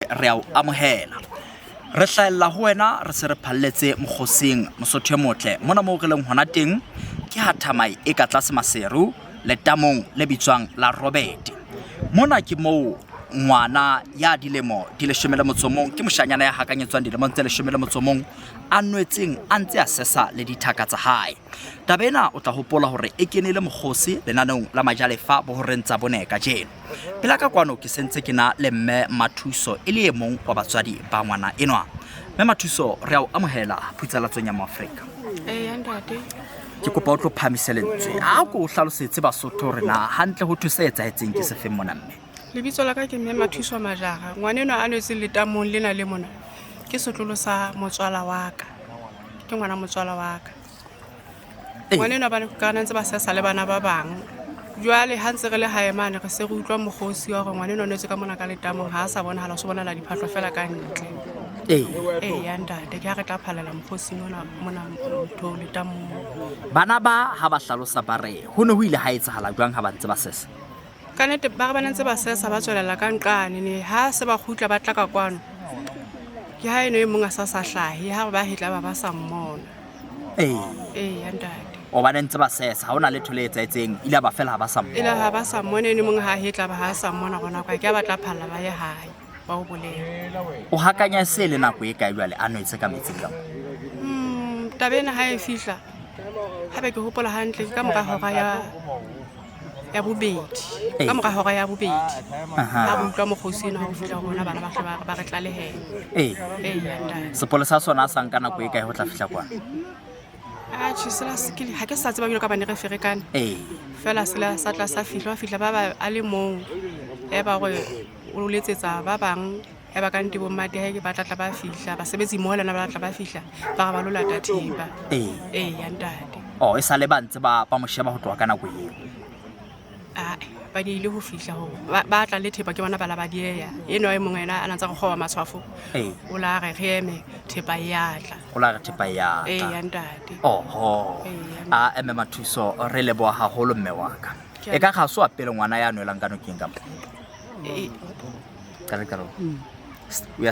Re a o amohela. Re hlahella ho wena re se re phalletse mokgosing Mosotho e motle. Mona moo re leng hona teng ke ha thamai e ka tlase Maseru letamong le bitswang la Robert. Mona ke moo ngwana ya dilemo di leshome le motso mong ke moshanyana ya hakanyetswang dilemong tse leshome le motso mong a nwetseng a ntse a sesa le dithaka tsa hae. Taba ena o tla hopola hore e kene le mokgosi lenaneong la Majalefa bohoreng tsa bone kajeno. Pela ka kwano ke sentse ke na le mme Mathuso e le e mong wa batswadi ba ngwana enwa. Mme Mathuso re a o amohela phutsalatsong ya Moafrika. Eya ntate. Ke kopa o tlo phamise lentswe. A ko o hlalosetse Basotho hore na hantle ho thwe se etsahetseng ke sefeng mona mme. Lebitso la ka ke mme Mathuso Majara. Ngwana enwa a nwetseng letamong lena le mona ke setlolo sa motswala wa ka. Ke ngwana motswala wa ka. Ngwana enwa ba kana ntse ba sesa le bana ba bang. Jwale ha ntse re le hae mane re se re utlwa mokgosi wa hore ngwana enwa o nwetse ka mona ka letamong ha a sa bonahala, o se bonala diphahlo fela ka ntle. Ee. Eya ntate, ke ha re tla phallela mokgosing ona mona ntho letamong. Bana ba ha ba hlalosa ba re ho ne ho ile ha etsahala jwang ha ba ntse ba sesa? Ka nnete ba re ba ne ntse ba sesa ba tswelella ka nqane ne ha se ba kgutla ba tla ka kwano. Ke ha eno e mong a sa sa hlahe ha re ba hetla ba ba sa mmona. Ee. Eya ntate. O ba ne ntse ba sesa, ha hona letho le etsahetseng, ile ba fela ha ba sa mmona. Ile ha ba sa mmona eno mong ha hetla ba ha sa mmona rona kwa ke ha ba tla phalla ba ye hae ba o bolela. O hakanya se le nako e kae jwale a nwetse ka metsing ka mo? Taba ena ha e fihla haebe ke hopola hantle ke ka mora hora ya ya bobedi ka mora hora ya bobedi ha re utlwa mokgosi ena ha o fihla ho rona bana ba hle ba re tlalehela. Ee. Ee, ntate. Sepolesa sona sa nka nako e kae ho tla fihla kwana? Atjhe, sela se ke ha ke sa tseba jwalo ka bane re ferekane. Ee. Fela sela sa tla sa fihla, wa fihla ba ba a le mong ya ba hore o letsetsa ba bang ya ba ka nnete bo mmate hae ba tla tla ba fihla basebetsi mmoho le yena ba tla ba fihla ba re ba lo lata thepa. Ee. Ee, ya ntate. Oh, e sale ba ntse ba ba mo sheba ho tloha ka nako eo. Ae, ba diehile ho fihla ho ba ba tla le thepa ke bona ba la ba dieha. Enwa e mong yena a na ntse a re kgoba matshwafo. Ee. O la re re eme thepa e ya tla. O la re thepa e ya Ee, tla. ya ntate. Oho. Ee, ya A mme Mathuso re leboha haholo mme wa ka. Ke a E ka ga se wa pele ngwana ya nwelang ka nokeng ka mo. Ee. Qale qale. O ya